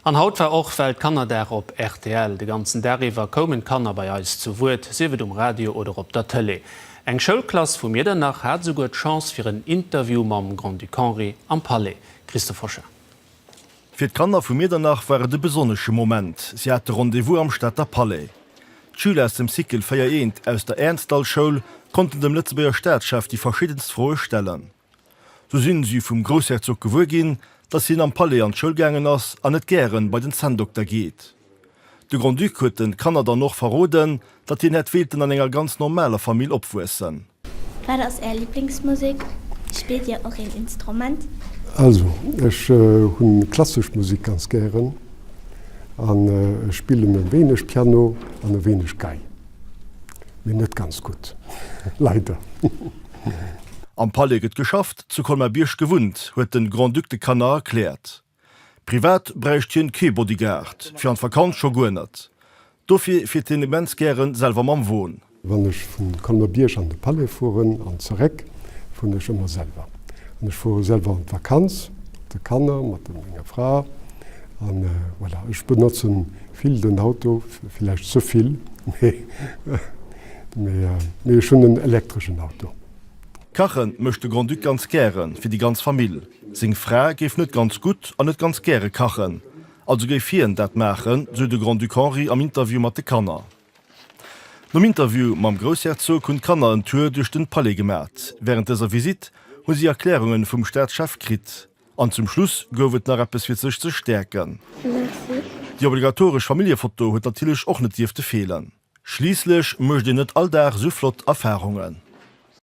An haut war och Weltkannerdag op rtl. De ganzen Dag iwwer koumen d'Kanner bei eis zu Wuert, sief et um Radio oder op der Tëlee. Eng Schoulklass vu Miedernach hat esouguer d'Chance fir en Interview mam Grand-Duc Henri am Palais. Christophe Hoschin. Fir d'Kanner vu Miedernach war et e besonnesche Moment, si hate Rendez-vous am Stater Palais. D'Schüler aus dem Cycle 4 I aus der Ernzdall-Schoul konnten dem Lëtzebuerger Staatschef déi verschiddenst Froe stellen. Sou sinn si vum Groussherzog gewuer ginn, datt hien am Palais an d'Schoul gaangen ass an net gären bei den Zänndokter geet. De Grand-Duc huet den Kanner dann och verroden, datt hien hätt wéilten an enger ganz normaler Famill opwuessen. Wat ass Är Liblingsmusek? Spillt Dir och een Instrument? Also ech hunn klassesch Musik ganz gären an ech spillen e wéineg Piano an e wéineg Gei. Mee net ganz gutt, leider. Am Palais gëtt geschafft, zu Colmar-Bierg gewunnt, huet den Grand-Duc de Kanner erkläert. Privat bräicht hien kee Bodyguard, fir an d'Vakanz scho guer net. Dofir fiert hien immens gären selwer mam Won. Wann ech vu Colmer-Bierg an de Palais fueren an zeréck, fueren ech ëmmer selwer. An ech fuere selwer an d'Vakanz mat de Kanner, mat menger Fra. An voilà, ech benotzen vill den Auto, villäicht ze vill, mee ech hunn en elektreschen Auto. Kache mécht de Grand-Duc ganz gäre fir déi ganz Famill. Seng Fra géif net ganz gutt an net ganz gäre kachen, also géif hien dat maachen, sou de Grand-Duc Henri am Interview mat de Kanner. Nom Interview mam Groussherzog hunn d'Kanner en Tour duerch den Palais gemat. Wärend dëser Visitt hu si Erklärungen vum Staatschef kritt. An zum Schluss gouf et nach eppes fir sech ze stäerken. Déi obligatoresch Familljefoto huet natierlech och net dierfte feelen. Schliisslech mécht een net all Dag esou flott Erfarungen.